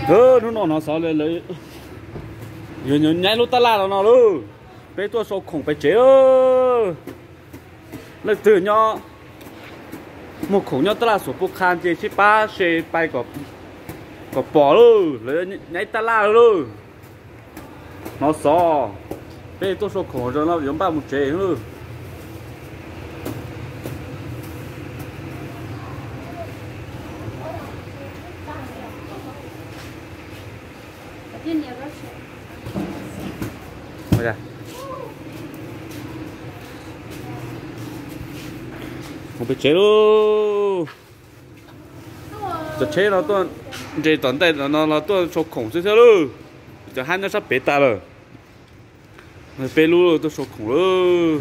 Hnub no hnov xov lawv yuav nyaib lub tab laj no no lauj. Peb tuaj sau khoom pais tsev. Leej twg nyob muag khoom nyob tab laj Xuam Pub Qha ces sib pab share pais kom pom lauj, lawv nyaib tab laj lauj. Hnov xov, peb tuaj sau khoom zoo no yuav npaj mus tsev lauj. Mus pem tsev lauj. Cov tsheb no tuaj nres tom ntej no los tuaj sau khoom xwb thiab lauj. Cov hab nyob sab pem tas lawm. Peb lub tuaj sau khoom lauj.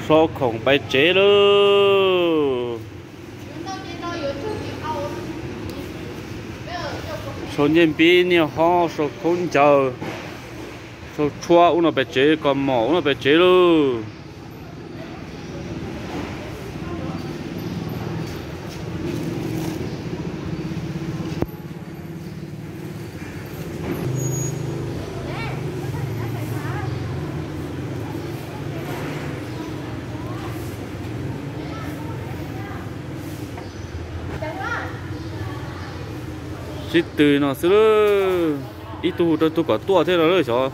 Sau khoom pais tsev lauj. Sau ncej npib niaj hob, sau khaub ncaws, sau tshuab ub no pais tsev, kos mom ub no pais tsev lauj. Sib tw no xwb lauj. Ib tug hu rau tug kom tuaj thiab no lauj, xyov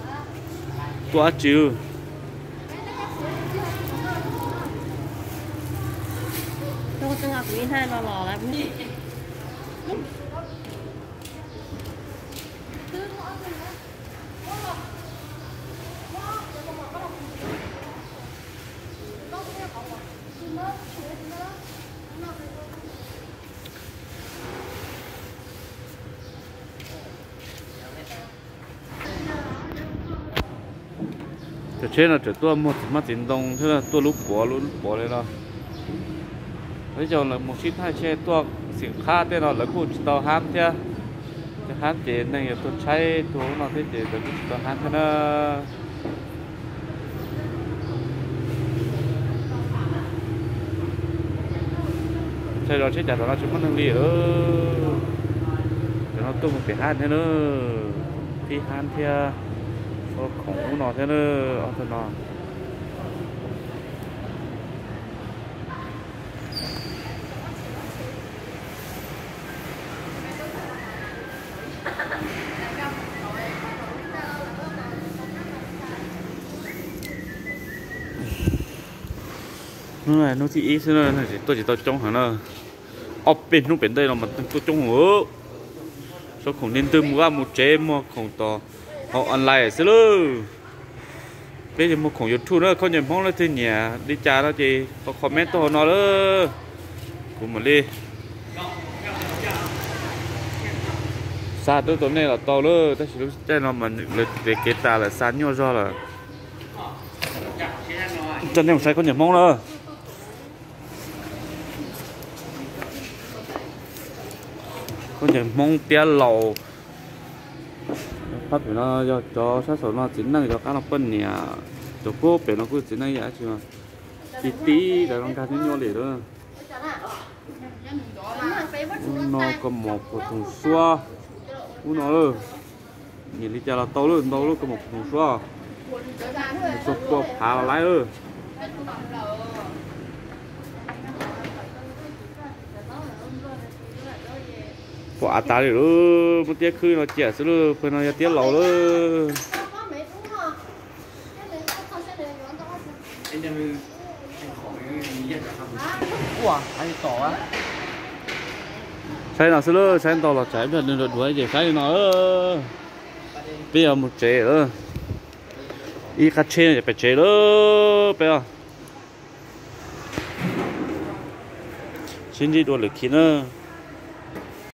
tuaj dab tsi lauj. Cov tsheb no tseem tuaj muag txiv hmab txiv ntoo thiab tuaj lub puav lub puav li no. Ib zaug lawv mus sib thaij tsheb tuaj xim qhab tej no lawv kuj tsis tau hab thiab. Cov hab ces neeg yuav tuaj tshaib tuaj ub no thiab ces lawv kuj tsis tau hab thiab na. Tsheb zov tsheb cas tom no tsis muaj neeg li. Cov no tuaj mus pem hab thiab na, pib hab thiab, ua khoom ub no thiab na, ob tug no. Hnub no hnub thib ib xwb na, tuaj tsis tau coob heev na. Ob peb hnub pem ntej no mas tuaj coob heev. Sau khoom niag ntwg mus vaj mus tsev muag khoom tom hauv online xwb lauj. Peb yuav muag khoom YouTube na, khaub ncaws Hmoob leej twg nyiam li cas no ces comment tuaj hauv no lauj. Kuv mam li xa tuaj rau nej los tau lauj, tab sis lub caij no mas lawv tsis pem kev tas lawm, xa nyuaj zog lawm. Coj nej mus saib khaub ncaws Hmoob na. Khaub ncaws Hmoob tiab laus. Pab pem no yog cov sab saum no txiv neej, cov qab no poj niam, cov puag pem no kuj txiv neej ib yam tsi. Tib tib lawv no nkag nyuaj nyuaj li lawm. Ub no koj mos puag thoom suab, ub no lawm. Nyiam li cas los tau lawm, ntau lawm koj mos puag thoom suab. Mus txog kua phav los laib lawm. Pom av tas li lawm, muab tiab khwb no ciam xwb lauj, pawg no yog tiab laus lawm. Saib no xwb lauj, saib ntau los tsam ib pliag nws duav ces saib li no. Peb yuav mus tsev lawm. Ib qab tsheb no ces pem tsev lawm peb os. Sib ntsib dua lwm khis na.